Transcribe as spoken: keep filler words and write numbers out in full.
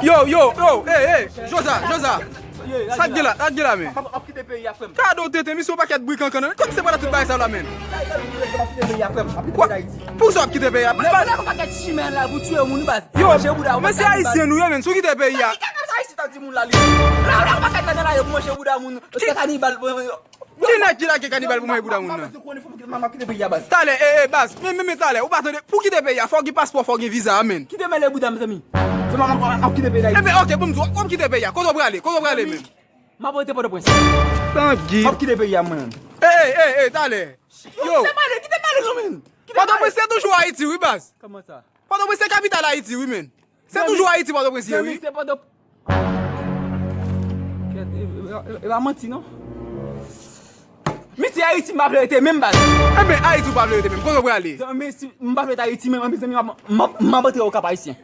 Yo, yo, yo, ey, ey, Joza, Joza. Sa k gen la, sa k gen la, men? Kado tenten, misye yon pakèt bri kankan, nan. Kòm se pa la tout bagay sa la, men. Pou sa w ap kite peyi a? Yo, men se ayisyen nou ye, men, si w kite peyi a. Ki nèg ki lage kanibal pou manje bouda moun nan? Talè, e, e, baz, men, men, men talè, ou pa tande, pou kite peyi a, fò w gen paspò, fò w gen viza a, men. Kite mele bouda, mezanmi. Se mwen, mwen, mwen, mwen kite peyi a. Ebyen, oke, bon, m di w, w ap kite peyi a. Kote w prale? Kote w prale, men? M ap rete Pòtoprens. Tangi. M ap kite peyi a, mwen menm. E, e, e, e, talè. Yo. Kite mele, kite mele, non, men. Kite mele. Pòtoprens se toujou Ayiti, wi, baz. Kòman sa? Pòtoprens se kapital Ayiti, wi, men. Se toujou Ayiti, Pòtoprens ye, wi. Se Pòtoprens. Kèt, e, e, e, e pa manti, non. Misye, Ayiti, m pa vle rete menm, baz. Ebyen, Ayiti, ou pa vle rete menm. Kote w prale? Zanmi, si m pa vle rete Ayiti menm, mezanmi, m ap, m ap, m ap antre Okap Ayisyen.